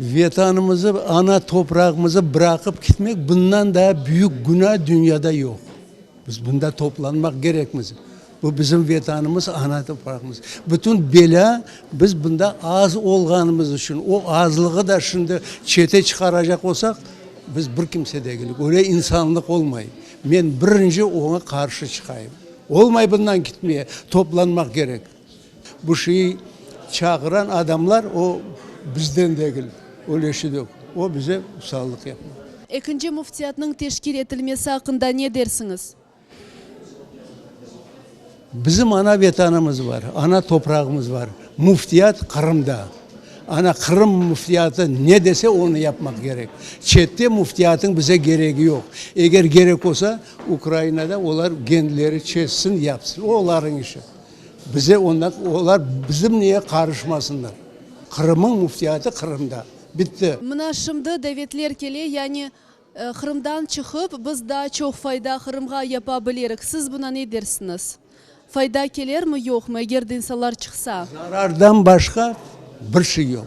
Vetanımızı, ana toprağımızı bıraqıp ketmek, bundan daa büyük güna dünyada yoq. Biz bunda toplanmaq kerekmiz. Bu bizim Vetanımız, ana toprağımız. Bütün belâ biz bunda az olğanımız içün, o azlığı da şimdi çete çıqaracaq olsaq, biz bir kimse degilik, öyle insanlıq olmay. Men birinci oña qarşı çıqayım. Olmay bundan ketmeye, toplanmaq kerek. Bu şeyi çağıran adamlar o bizden degil, öyle şey yoq. O bize usallıq yapmaq. Ekinci müftiyatnıñ teşkil etilmesi aqqında ne dersiñiz? Bizim ana Vetanımız bar, ana toprağımız bar. Müftiyat Qırımda. Ana Qırım müftiyatı ne dese onı yapmaq kerek. Çette müftiyatın bize keregi yoq. Eger kerek olsa, Ukrainada olar kendileri çezsin, yapsın. O olarıñ işi. Bize ondan, olar bizimle qarışmasınlar. Qırımıñ müftiyatı Qırımda. Bitti. Mına şimdi davetler kele, yani Qırımdan çıqıp, biz daa çoq fayda Qırımğa yapa bilerik. Siz buna ne dersiñiz? Fayda kelermi, yoqmı, eger de insanlar çıqsa? Zarardan başqa bir şey yoq.